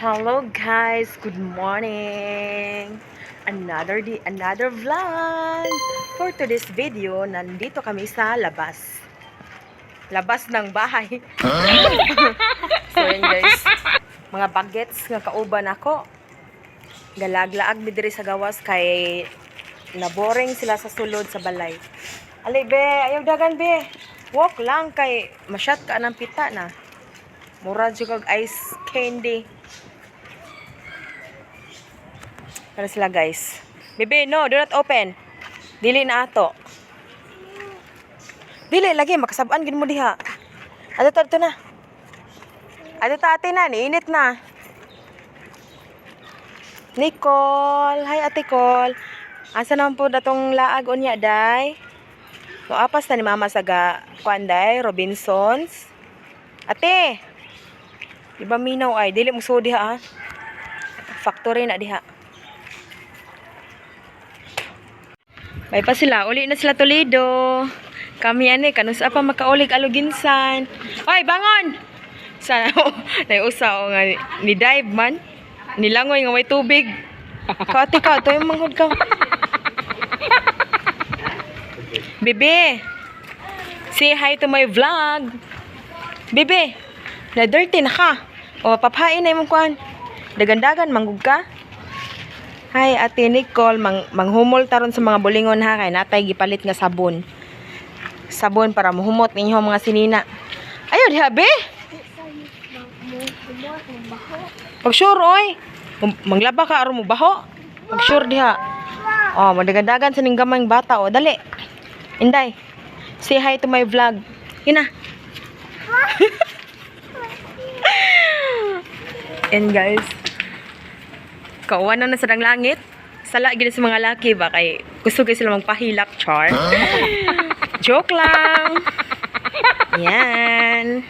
Hello guys, good morning. Another day, another vlog. For today's video, nandito kami sa labas. Labas ng bahay. So yun guys, mga bagets nga kauban ako. Galaglaag mi diri sa gawas kay naboring sila sa sulod sa balay. Ali be, ayaw dagan be. Walk lang kay masyat ka ng pita na. Mura jud kag ice candy. Para sila guys. Bebe, no, do not open. Dili na ato. Dili lagi makasab-an gid mo diha. Ato to, ato na. Ato ta ate na, niinit na. Nicole, hi Ate Col. Asa naman po datong laag unya day? Moapas na ni mama sa ga kuan day, Robinsons. Ate. Di ba minaw ay dili mo sudi ha? Factory na diha. Bay pa sila, uli na sila Toledo. Kami ani kanusa pa makaulig aluginsan. Hoy, bangon. Sa nay usa o nga ni dive man. Nilangoy nga may tubig. Ka ate ka, to yung manghod ka. Bebe. Say hi to my vlog. Bebe, na dirty na ka. O papain na imong kuan. Dagandagan manggug ka. Hi Ate Nicole, manghumol taron sa mga bulingon ha kay natay gipalit nga sabon. Sabon para muhumot ninyo ang mga sinina. Ayo diha be. Pag sure oy. Manglaba ka aron mo baho. Pag sure diha. Oh, madagandagan sa ning gamayng bata oh, dali. Inday. Say hi to my vlog. Ina. And guys, kauwan na sa langit. Sala gid sa mga laki ba kay gusto gid sila magpahilak char. Joke lang. Yan.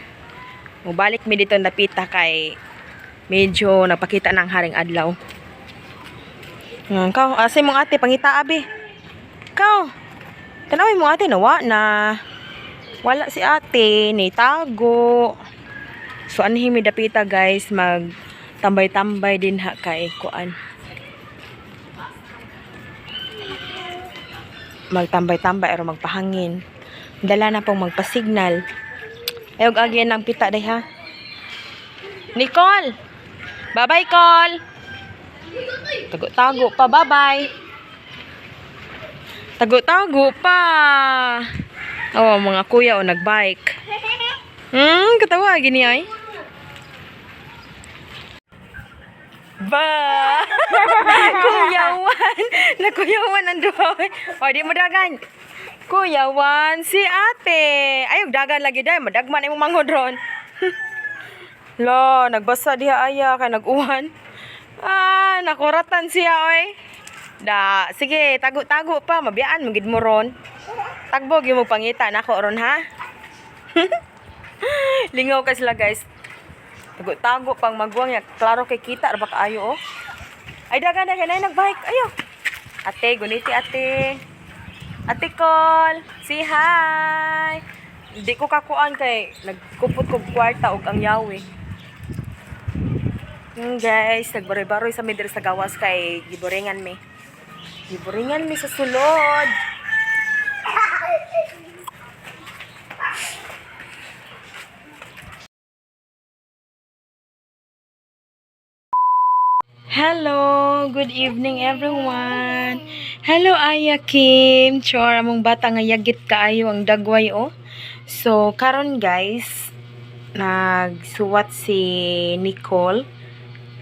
Mubalik mi dito napita kay medyo nagpakita ng haring adlaw. Kaw, asay mong ate pangita abi. Kaw. Tanawin mo ate nawa na. Wala si ate ni tago. So anhi mi dapita guys mag tambay-tambay din ha kay kuan. Magtambay-tambay aro magpahangin. Dala na pong magpasignal. Ayog agi ng pita day ha. Nicole. Bye-bye, Col. Tago-tago pa, bye-bye. Tago-tago pa. Oh, mga kuya o nagbike. Katawa gini ay. Ba. Kuyawan. Nakuyawan ang duha. O, di mo dagan. Kuyawan si ate. Ayog dagan lagi day, madagman imong manghod ron. Lo, nagbasa diha aya kay nag-uwan. Ah, nakuratan siya oy. Da, sige, tago-tago pa, mabiyaan mo gid mo ron. Tagbo gyud mo pangita nako ron ha. Lingaw ka sila guys. Tago-tago pang magwang ya, klaro kay kita ra ba kaayo oh. Ay dagan dagan ay nagbike. Ayo. Ate, guniti ate. Ate Col, say hi. Hindi ko kakuan kay nagkupot kog kwarta og ang yawi. Guys, nagbaroy-baroy sa mi diri sa gawas kay giboringan mi. Giboringan mi sa sulod. Hello, good evening everyone. Hello Aya Kim, chor among bata nga yagit kaayo ang dagway oh. So karon guys, nagsuwat si Nicole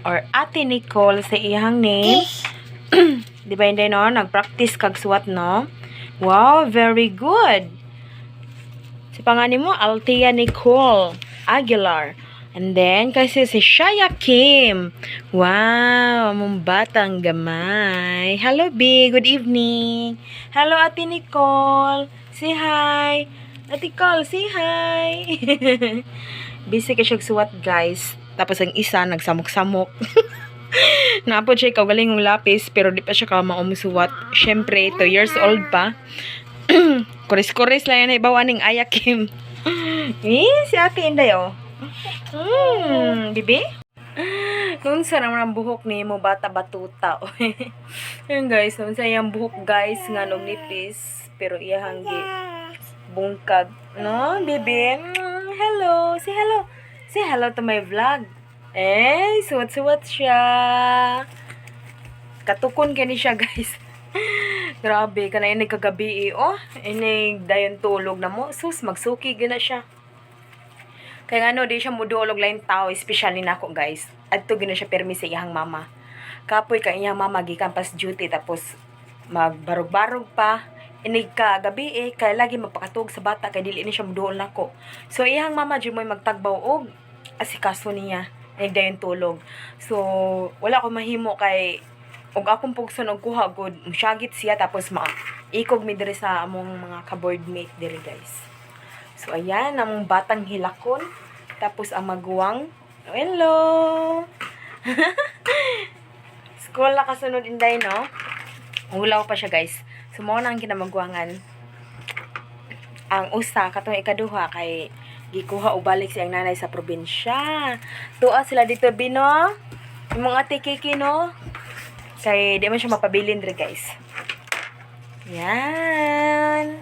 or Ate Nicole sa iyang name. Di ba hindi no? Nag-practice kag suwat no? Wow, very good. Si pangani mo, Althea Nicole Aguilar. And then, kasi si Shaya Kim. Wow, among batang gamay. Hello, B. Good evening. Hello, Ate Nicole. Say hi. Ate Nicole, say hi. Busy ka siya suwat, guys. Tapos ang isa, nagsamok-samok. Naapod siya kaugalingong lapis, pero di pa siya ka maumusuwat. Siyempre, 2 years old pa. Kuris-kuris lang yan, ibawa ning Aya Kim. Eh, si Ate Inday, oh. Bibi? Nunsa naman ang buhok ni mo, bata batuta. Ayun guys, nunsa iyang buhok, guys, nga nog nipis pero iyahang gi bungkag. No, baby? Hello. Say hello. Say hello to my vlog. Eh, suwat-suwat siya. Katukon kani siya, guys. Grabe, kanay nagkagabi eh. Oh, inig dayon tulog na mo. Sus, magsuki gina siya. Kaya nga no, di siya muduol og lain tao, especially nako, guys. Adto gina siya permi sa iyang mama. Kapoy kay iyang mama gikan pas duty, tapos magbarog-barog pa. Inig ka gabi eh, kay lagi magpakatug sa bata kay dili ni siya muduol nako. So iyang mama jud mo'y magtagbaw og asikaso niya. Inig dayon tulog. So wala ko mahimo kay og akong pugson og kuha gud, musyagit siya, tapos ma ikog mi diri sa among mga ka-board mate diri, guys. So ayan, among batang hilakon. Tapos ang maguwang. Hello. School na kasunod, inday, no? Ulaw pa siya, guys. So mao na ang kinamagwangan. Ang usa katong ikaduha kay gikuha og balik siyang nanay sa probinsya. Tuwa sila dito, Bino. Imong ate Kiki, no? Kay di man siya mapabilin diri, guys. Yan.